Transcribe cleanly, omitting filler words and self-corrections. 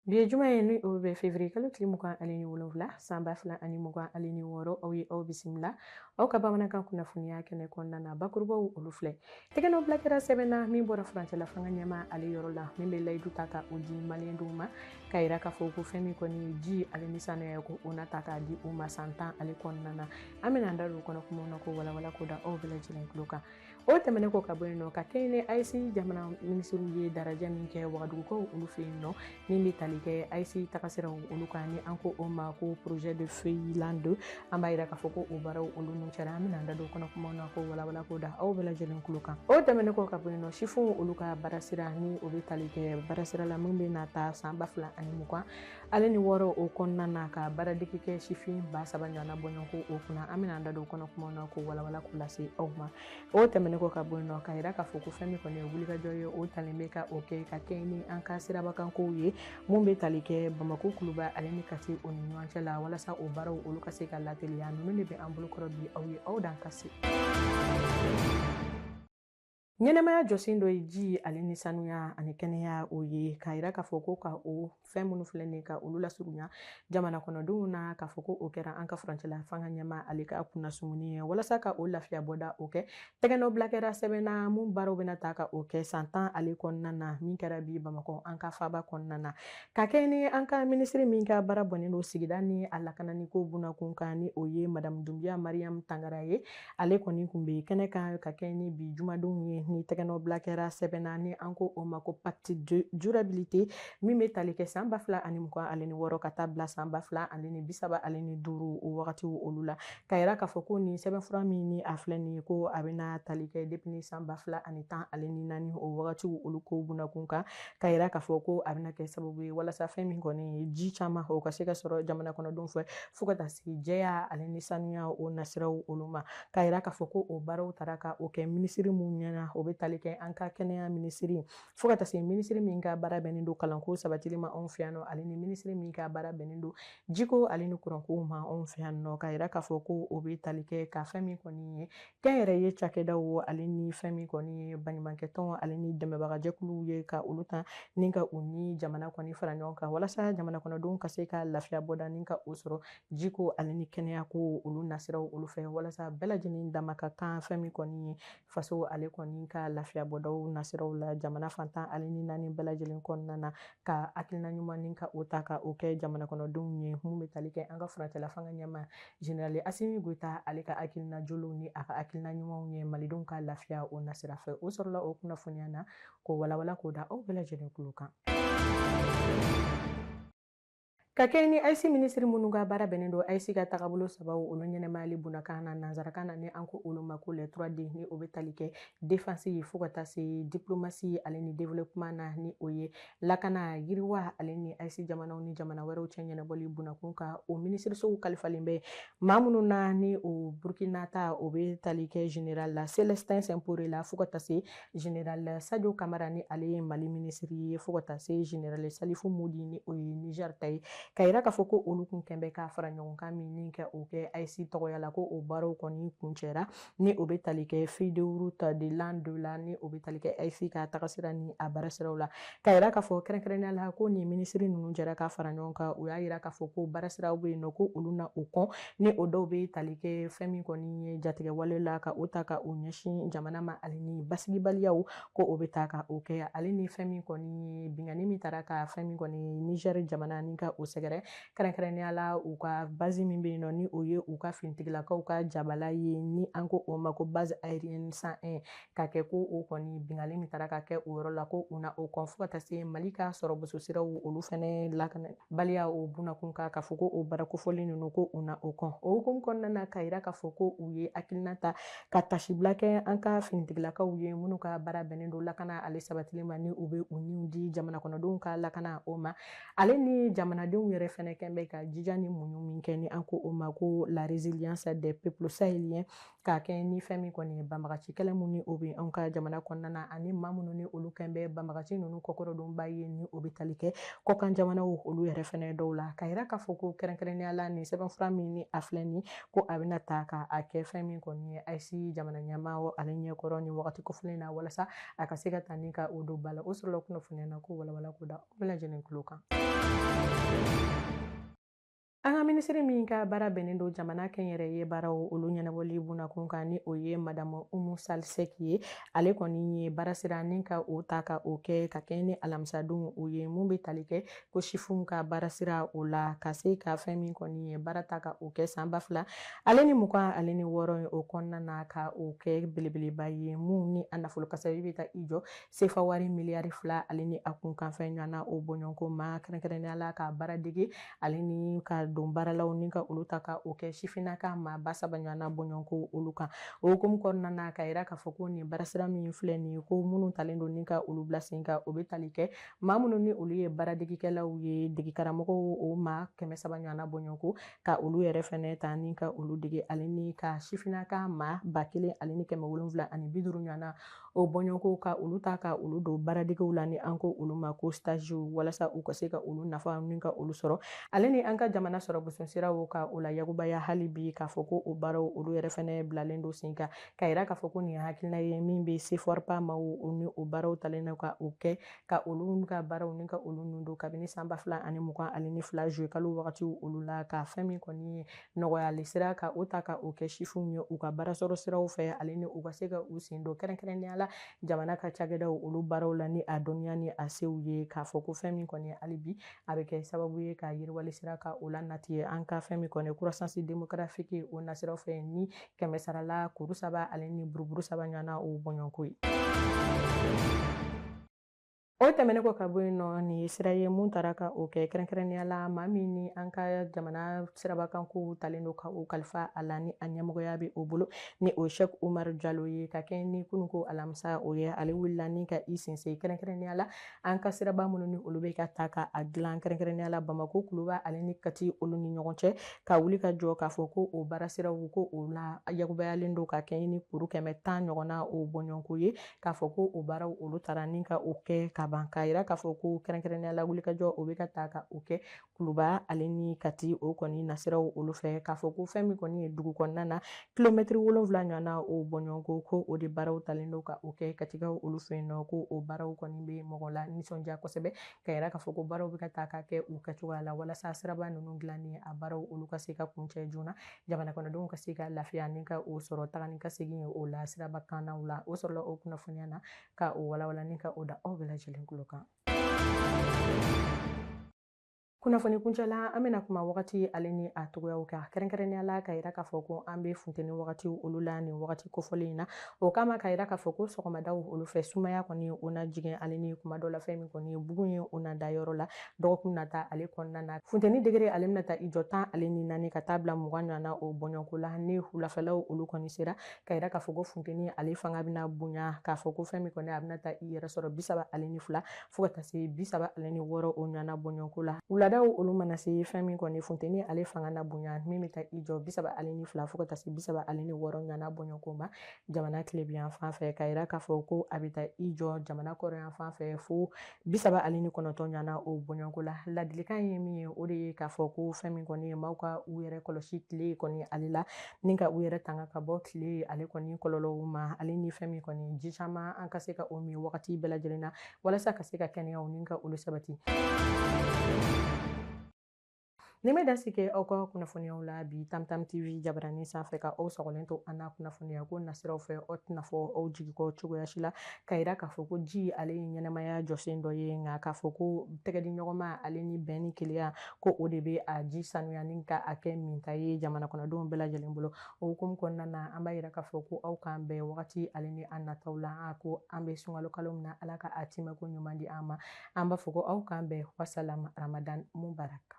Bi ye juma ye, ni o bɛ février kalo tile 27 san 2026. Aw ye aw bisimila aw ka bamanankan kunnafoniya kɛnɛ kɔnɔna na. Bakurubaw olu filɛ: tɛgɛnɔ bila kɛra sɛbɛn na min bɔra furancɛla fanga ɲɛma ale yɔrɔ la, min bɛ layidu ta ka o di maliyɛndenw ma, k'a yira k'a fɔ ko fɛn min kɔni ye ji ale ni sanuya, ko o na ta k'a di u ma san 10 ale kɔnɔna na. An bɛna an da don o kɔnɔ kumaw na ko walawala ko da aw bɛɛ lajɛlen tulo kan. O tɛmɛnen kɔ ka bɔ yen nɔ, ka kɛɲɛ ni AES jamana minisiriw ye darajɛ min kɛ Wagadugukaw olu fɛ yen nɔ, min bɛ tali kɛ AES tagasiraw olu kan, ni an ko o ma ko projet de feuille 2, an b'a yira k'a fɔ ko o baaraw olu nun cɛra. An bɛna an da don o kɔnɔ kumaw na ko walawala ko da aw bɛɛ lajɛlen tulo kan. O tɛmɛnen kɔ ka bɔ yen nɔ, sifinw olu ka baarasira, ni o bɛ tali kɛ baarasira la min bɛ na ta san 2026 o kɔnɔna na, ka baaradege kɛ sifin 3000 ɲɔgɔnna bɔɲɔgɔnko o kunna, an bɛna an da don o kɔnɔ kumaw na ko walawala k'o lase aw ma. O tɛmɛnen kɔ ka bɔ yen nɔ, ka yira k'a fɔ ko fɛn min kɔni ye wulikajɔ ye, o talen bɛ ka o kɛ ka kɛɲɛ ni an ka sirabakankow ye, mun bɛ tali kɛ Bamako, Kuluba ale ni Kati o ni ɲɔgɔn cɛ la, walasa o baaraw olu ka se ka lateliya. Ninnu de bɛ an bolokɔrɔ bi. Aw ye aw dan ka se. Ɲɛnɛmaya jɔsen dɔ ye ji ale ni sanuya ani kɛnɛya o ye, k'a yira k'a fɔ ko ka o fɛn minnu filɛ nin ka olu lasurunya jamana kɔnɔdenw na, k'a fɔ ko o kɛra an ka furancɛla fanga ɲɛma ale ka kunnasumuni ye, walasa ka o lafiya bɔda o kɛ. Tɛgɛnɔ bila kɛra sɛbɛn na mun baaraw bɛna ta ka o kɛ san 10 ale kɔnɔna na, min kɛra bi Bamakɔ an ka faaba kɔnɔna na, ka kɛ ni an ka minisiri min ka baara bɔnnen don sigida ni a lakanani ko bunakun kan, ni o ye Madamu Dunbiya Mariam Tangara ye. Ale kɔni tun bɛ kɛnɛ kan ka kɛ ni bi jumadenw ye, ni tɛgɛnɔ bila kɛra sɛbɛn na, ni an ko o ma ko pacte de durabilité, min bɛ tali kɛ san 2026 ka taa bila san 2035 o wagatiw olu la, ka yira k'a fɔ ko nin sɛbɛnfura min ni a filɛ nin ye, ko a bɛna tali kɛ depuis san 2014 o wagatiw olu ko bunakun kan, ka yira k'a fɔ ko a bɛna kɛ sababu ye walasa fɛn min kɔni ye ji caman, o ka se ka sɔrɔ jamana kɔnɔdenw fɛ, fo ka taa se jɛya ale ni sanuya o nasiraw olu ma, k'a yira k'a fɔ ko o baaraw taara ka o kɛ minisiri mun ɲɛna, o bɛ tali kɛ an ka kɛnɛya minisiri, fo ka taa se minisiri min ka baara bɛnnen don kalanko sabatili ma anw fɛ yan nɔ, ale ni minisiri min ka baara bɛnnen don jiko ale ni kuranko ma anw fɛ yan nɔ, k'a yira k'a fɔ ko o bɛ tali kɛ ka fɛn min kɔni ye kɛnyɛrɛye cakɛdaw ale ni fɛn min kɔni ye baɲumankɛtɔn ale ni dɛmɛbagajɛkuluw ye, ka olu ta ni ka u ni jamana kɔni fara ɲɔgɔn kan, walasa jamana kɔnɔdenw ka se ka lafiya bɔda ni ka o sɔrɔ jiko ale ni kɛnɛyako olu nasiraw olu fɛ, walasa bɛɛ lajɛlen dama ka kan fɛn min kɔni ye faso ale kɔni ka lafiya bɔdaw nasiraw la jamana fantan ale ni naani bɛɛ lajɛlen kɔnɔna na, ka hakilina ɲuman ni ka o ta ka o kɛ jamana kɔnɔdenw ye, mun bɛ tali kɛ an ka furancɛla fanga ɲɛma Général Assimi Goïta ale ka hakilina jolow ni a ka hakilina ɲumanw ye malidenw ka lafiya o nasira fɛ. O sɔrɔla o kunnafoniya na k'o walawala k'o da aw bɛɛ lajɛlen tulo kan. Ka kɛɲɛ ni AES minisiri minnu ka baara bɛnnen don AES ka tagabolo sabaw olu ɲɛnɛmayali bunnakan na, nanzarakan na, ni an ko olu ma ko les 3D, ni o bɛ tali kɛ défense ye, fo ka taa se diplomatie ale ni développement na, ni o ye lakana, yiriwa ale ni AES jamanaw ni jamana wɛrɛw cɛ ɲɛnabɔli bunakun kan, o minisirisow kalifalen bɛ maa minnu na, ni o Burkina ta, o bɛ tali kɛ général Célestin Simporé la, fo ka taa se général Sadio Kamara, ni ale ye Mali minisiri ye, fo ka taa se général Salifu Modi, ni o ye Niger ta ye, ka yira k'a fɔ ko olu kun kɛn bɛ ka fara ɲɔgɔn kan min ni kɛ o kɛ AES tɔgɔya la, ko o baaraw kɔni kuncɛra, ni o bɛ tali kɛ feuille de route de l'an 2 la, ni o bɛ tali kɛ AES ka tagasira ni a baarasiraw la, ka yira k'a fɔ kɛrɛnkɛrɛnnenya la ko nin minisiri ninnu jɛra ka fara ɲɔgɔn kan. U y'a yira k'a fɔ ko baarasiraw bɛ yen nɔ, ko olu na o kɔn, ni o dɔw bɛ tali kɛ fɛn min kɔni ye jatigɛ wale la, ka o ta ka o ɲɛsin jamana ma, ale ni basigibaliyaw, ko o bɛ ta ka o kɛ, ale ni fɛn min kɔni ye binkanni min taara ka fɛn min kɔni ye Niger jamana ni ka o sɛgɛrɛ, kɛrɛnkɛrɛnnenya la u ka base min bɛ yen nɔ, ni o ye u ka finitigilakaw ka jabala ye, ni an ko o ma ko base aérienne 101, ka kɛ ko o kɔni binkanni min taara ka kɛ o yɔrɔ la, ko u na o kɔn, fo ka taa se Mali ka sɔrɔ bososiraw olu fɛnɛ lakanabaliya o bunakun kan, k'a fɔ ko o baara kofɔlen ninnu, ko u na o kɔn. O hukumu kɔnɔna na, ka yira k'a fɔ ko u ye hakilina ta ka tasibila kɛ an ka finitigilakaw ye minnu ka baara bɛnnen don lakana ale sabatili ma, ni u bɛ u niw di jamana kɔnɔdenw ka lakana o ma, ale ni jamanadenw. jamanadenw yɛrɛ fɛnɛ kɛn bɛ ka jija ni muɲu min kɛ, ni an ko o ma ko la résilience des peuples sahéliens, k'a kɛ ni fɛn min kɔni ye banbagaci kɛlɛ mun ni o bɛ anw ka jamana kɔnɔna na, ani maa minnu ni olu kɛn bɛ banbagaci ninnu kɔkɔrɔdonba ye, ni o bɛ tali kɛ kɔkan jamanaw olu yɛrɛ fɛnɛ dɔw la. Ka yira k'a fɔ ko kɛrɛnkɛrɛnnenya la nin sɛbɛnfura min ni a filɛ nin ko a bɛna ta ka a kɛ fɛn min kɔni ye AES jamana ɲɛmaa ale ɲɛkɔrɔ ni wagati kofɔlen na, walasa a ka se ka ta ni ka o don ba la. O sɔrɔla kunnafoniya na ko walawala ko da o bɛɛ lajɛlen tulo kan. An ka minisiri min ka baara bɛnnen don jamana kɛnyɛrɛye baaraw olu ɲɛnabɔli bunakun kan, ni o ye madamu Umu Sall Seck ye, ale kɔni ye baara sira ni ka o ta ka o kɛ ka kɛ ni alamisadon o ye mun bɛ tali kɛ ko sifinw ka baara sira o la, ka se ka fɛn min kɔni ye baara ta ka o kɛ san 2026 ye o kɔnɔna na, ka o kɛ belebeleba ye mun ni a nafolo kasabi bɛ taa i jɔ sefa wari miliyari 2 ale ni a kunkanfɛn ɲɔgɔnna o bɔɲɔgɔnko ma, kɛrɛnkɛrɛnnenya la ka baara dege ale ni ka don baaralaw ni ka olu ta ka o kɛ sifinnaka maa 3000 ɲɔgɔnna bɔɲɔgɔnko olu kan. O hukumu kɔnɔna na, ka yira k'a fɔ ko nin baarasira min filɛ nin ye, ko minnu talen don ni ka olu bila sen kan, o bɛ tali kɛ maa minnu ni olu ye baaradegekɛlaw ye, degekaramɔgɔw o maa 300 ɲɔgɔnna bɔɲɔgɔnko ka olu yɛrɛ fɛnɛ ta ni ka olu dege, ale ni ka sifinnaka maa 1750 ɲɔgɔnna o bɔɲɔgɔnko ka olu ta ka olu don baaradegew la, ni an ko olu ma ko stage, walasa u ka se ka olu nafa ni ka olu sɔrɔ, ale ni an ka jamana sɔrɔ boson siraw ka o la yakubaya hali bi, k'a fɔ ko o baaraw olu yɛrɛ fɛnɛ bilalen don sen kan. Ka yira k'a fɔ ko nin ye hakilina ye min bɛ CEFORPA maaw ni o baaraw talen don ka o kɛ, ka olu ka baaraw ni ka olu nun don kabini san 2022 juillet kalo wagatiw olu la, ka fɛn min kɔni ye nɔgɔyali sira ka o ta ka o kɛ sifinw ye u ka baara sɔrɔ siraw fɛ, ale ni u ka se ka u sen don kɛrɛnkɛrɛnnenya la jamana ka cakɛdaw olu baaraw la ni a dɔnniya ni a sew ye. K'a fɔ ko fɛn min kɔni ye hali bi a bɛ kɛ sababu ye ka yiriwali sira ka o la nati an ka fɛn min kɔni croissance démographique o nasiraw fɛ, ni kɛmɛ sarala kuru saba ale ni buruburu saba ɲɔgɔnna o bɔɲɔgɔnko ye. O tɛmɛnen kɔ ka bɔ yen nɔ, nin ye sira ye mun taara ka o kɛ kɛrɛnkɛrɛnnenya la maa min ni an ka jamana sirabakankow talen don ka o kalifa a la, ni a ɲɛmɔgɔya bɛ o bolo, ni o Cheikh Oumar Diallo ye, ka kɛ ni kununko alamisa o ye ale wulila ni ka i sensen kɛrɛnkɛrɛnnenya la an ka siraba minnu ni olu bɛ ka ta ka a dilan, kɛrɛnkɛrɛnnenya la Bamako Kuluba ale ni Kati olu ni ɲɔgɔn cɛ, ka wuli ka jɔ k'a fɔ ko o baara siraw ko o la yakubayalen don ka kɛ ni kuru 110 ɲɔgɔnna o bɔɲɔgɔnko ye, k'a fɔ ko o baaraw olu taara ni ka o kɛ ka ban. K'a yira k'a fɔ ko kɛrɛnkɛrɛnnenya la wulikajɔ o bɛ ka ta ka o kɛ Kuluba ale ni Kati o kɔni nasiraw olu fɛ, k'a fɔ ko fɛn min kɔni ye dugu kɔnɔna na kilomɛtiri 7 ɲɔgɔnna o bɔɲɔgɔnko ko o de baaraw talen don ka o kɛ Katikaw olu fɛ yen nɔ, ko o baaraw kɔni bɛ mɔgɔ la nisɔndiya kosɛbɛ, ka yira k'a fɔ ko baaraw bɛ ka ta ka kɛ u kɛcogoya la walasa siraba ninnu dilanni a baaraw olu ka se ka kuncɛ joona, jamana kɔnɔdenw ka se ka lafiya ni ka o sɔrɔ taga ni ka segin o la siraba kannaw la. O sɔrɔla o kunnafoniya na ka o walawala ni ka o da aw bɛɛ lajɛlen tulo kan. Kunnafoni kuncɛla, an bɛna kuma wagati ale ni a togoyaw kan, kɛrɛnkɛrɛnnenya la ka yira k'a fɔ ko an bɛ funteni wagatiw olu la nin wagati kofɔlen in na. O kama ka yira k'a fɔ ko sɔgɔmadaw olu fɛ sumaya kɔni o na jigin, ale ni kuma dɔ la fɛn min kɔni ye bugun ye o na da yɔrɔ la dɔgɔkun nata ale kɔnɔna na. Funteni degere ale bɛna taa i jɔ 14 ka taa bila 20 ɲɔgɔnna o bɔɲɔgɔnko la ni wulafɛlaw olu kɔni sera, ka yira k'a fɔ ko funteni ale fanga bɛna bonya, k'a fɔ ko fɛn min kɔni a bɛna taa i yɛrɛ sɔrɔ 32 fo ka taa se 36 o ɲɔgɔnna bɔɲɔgɔnko la. Wuladaw olu mana se fɛn min kɔni funteni ale fanga na bonya min bɛ taa i jɔ 32 fo ka taa se 36 ɲɔgɔnna bɔɲɔgɔnko ma jamana tilebin fan fɛ, ka yira k'a fɔ ko a bɛ taa i jɔ jamana kɔrɔyan fan fɛ fo 39 ɲɔgɔnna o bɔɲɔgɔnko la. Ladilikan ye min ye, o de ye k'a fɔ ko fɛn min kɔni ye maaw ka u yɛrɛ kɔlɔsi tile kɔni ale la, ni ka u yɛrɛ tanga ka bɔ tile ale kɔni kɔlɔlɔw ma, ale ni fɛn min kɔni ji caman an ka se ka o min wagati bɛɛ lajɛlen na walasa ka se ka kɛnɛyaw ni ka olu sabati. Ni bɛ dasi kɛ aw ka kunnafoniyaw la bi Tam Tam TV jabarani sanfɛ, ka aw sɔgɔlen to an na kunnafoniya ko nasiraw fɛ, aw tɛna fɔ aw jigi kɔ cogoya si la, ka yira k'a fɔ ko ji ale ye ɲɛnamaya jɔsen dɔ ye, nka k'a fɔ ko tɛgɛdiɲɔgɔnma ale ni bɛn ni kelenya ko o de bɛ a ji sanuya ni ka a kɛ minta ye jamana kɔnɔdenw bɛɛ lajɛlen bolo. O hukumu kɔnɔna na, an b'a yira k'a fɔ ko aw k'an bɛn wagati ale ni an nataw la, a ko an bɛ sunkalo kalo min na, Ala ka a timɛko ɲuman di an ma. An b'a fɔ ko aw k'an bɛn, wasalam, Ramadan Mubarak.